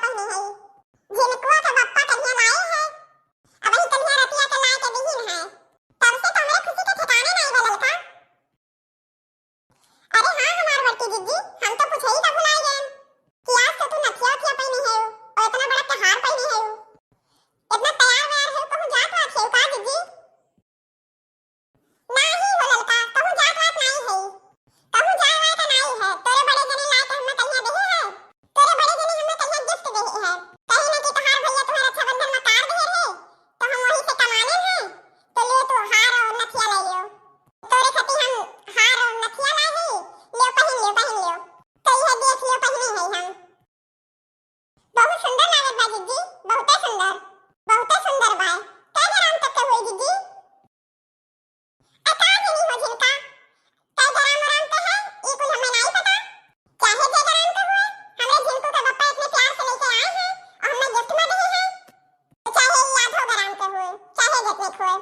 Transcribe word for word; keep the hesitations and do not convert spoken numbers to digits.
पहिने है। झिनकुआ के बप्पा कहिया लाए है, अबहीं कहिया रतिया के लाए के दिहिन है। तब से तो हमरे खुशी के ठिकाने नाई बा ललका। अरे हाँ हमार बड़की जिज्जी, हम तो पूछे ही का भुलाए गए कि आज तो तू नथिया उथिया पहिने है, और इतना बड़ा त्योहार पहिने है, इतना तैयार वैयार है, कहूँ जात वात है का जिज्जी? नाही हो ललका, कहूँ जात वात नाही है, कहूँ जाए वाए का नाही है। तोरे बड़े जने लाए के हमें कहिया देहे है, तोरे बड़े जने हमें कहिया gift देहे है। कहे ना कि तोहार भैया तुम्हें रक्षाबंधन में कार देहे रहे, तो हम वहीं से कमा ले हैं, तो ले तू हार और नथिया ले लियो। तोरे खातिर हम हार और नथिया लाई ही, लियो पहिन लियो, पहिन लियो। तो यह देख लियो, पहिने है हम। बहुत सुंदर लागत बा जिज्जी, बहुते सुंदर, बहुते सुंदर बा। कै ग्राम तक के होई जिज्जी? आ का जनी हो झिनका, कै ग्राम उराम के है, ई कुल हमें नाई पता। चाहे जे ग्राम के हुए, हमरे झिनकू के बप्पा इतने प्यार से लेके आए हैं और हमें gift में दिए हैं। तो चाहे ई आधो ग्राम के हुए, चाहे जितने के हुए,